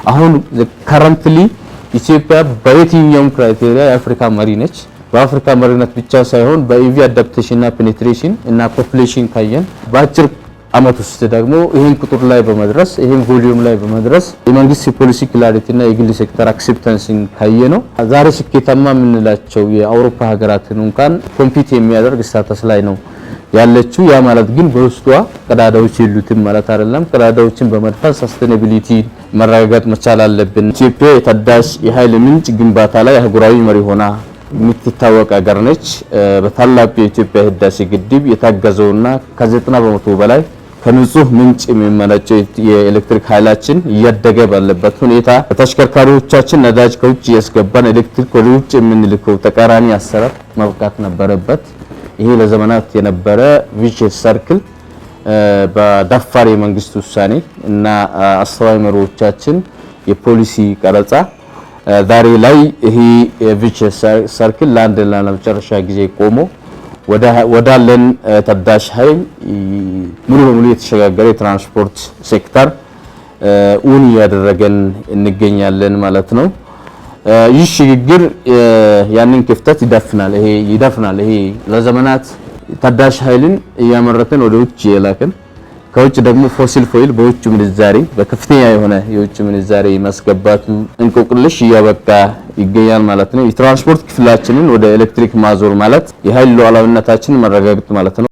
አሁን currently ኢትዮጵያ በየትኛውም criteria የአፍሪካ መሪ ነች። በአፍሪካ መሪነት ብቻ ሳይሆን በ EV adaptation እና penetration እና population ካየን በአጭር አመት ውስጥ ደግሞ ይህን ቁጥር ላይ በመድረስ፣ ይህን volume ላይ በመድረስ፣ የመንግስት የፖሊሲ clarity እና የግል sector acceptance ን ካየ ነው ዛሬ ስኬታማ የምንላቸው የአውሮፓ ሀገራትን እንኳን compete የሚያደርግ status ላይ ነው ያለችው። ያ ማለት ግን በውስጧ ቀዳዳዎች የሉትም ማለት አይደለም። ቀዳዳዎችን በመድፈን sustainability መረጋገጥ መቻል አለብን። ኢትዮጵያ የታዳሽ የኃይል ምንጭ ግንባታ ላይ አህጉራዊ መሪ ሆና የምትታወቅ ሀገር ነች። በታላቁ የኢትዮጵያ ህዳሴ ግድብ የታገዘውና ከ90% በላይ ከንጹህ ምንጭ የሚመነጨው የኤሌክትሪክ ኃይላችን እያደገ ባለበት ሁኔታ በተሽከርካሪዎቻችን ነዳጅ ከውጭ እያስገባን ኤሌክትሪክ ወደ ውጭ የምንልከው ተቃራኒ አሰራር ማብቃት ነበረበት። ይሄ ለዘመናት የነበረ vicious circle በደፋር የመንግስት ውሳኔ እና አስተዋይ መሪዎቻችን የፖሊሲ ቀረጻ ዛሬ ላይ ይሄ vicious circle ለአንድና ለመጨረሻ ጊዜ ቆሞ ወዳለን ታዳሽ ኃይል ሙሉ በሙሉ የተሸጋገረ የትራንስፖርት ሴክተር እውን እያደረገን እንገኛለን ማለት ነው። ይህ ሽግግር ያንን ክፍተት ይደፍናል። ይሄ ይደፍናል። ይሄ ለዘመናት ታዳሽ ኃይልን እያመረትን ወደ ውጭ የላክን፣ ከውጭ ደግሞ fossil fuel በውጭ ምንዛሬ፣ በከፍተኛ የሆነ የውጭ ምንዛሬ ማስገባቱ እንቆቅልሽ እያበቃ ይገኛል ማለት ነው። የትራንስፖርት ክፍላችንን ወደ ኤሌክትሪክ ማዞር ማለት የኃይል ሉዓላዊነታችንን ማረጋገጥ ማለት ነው።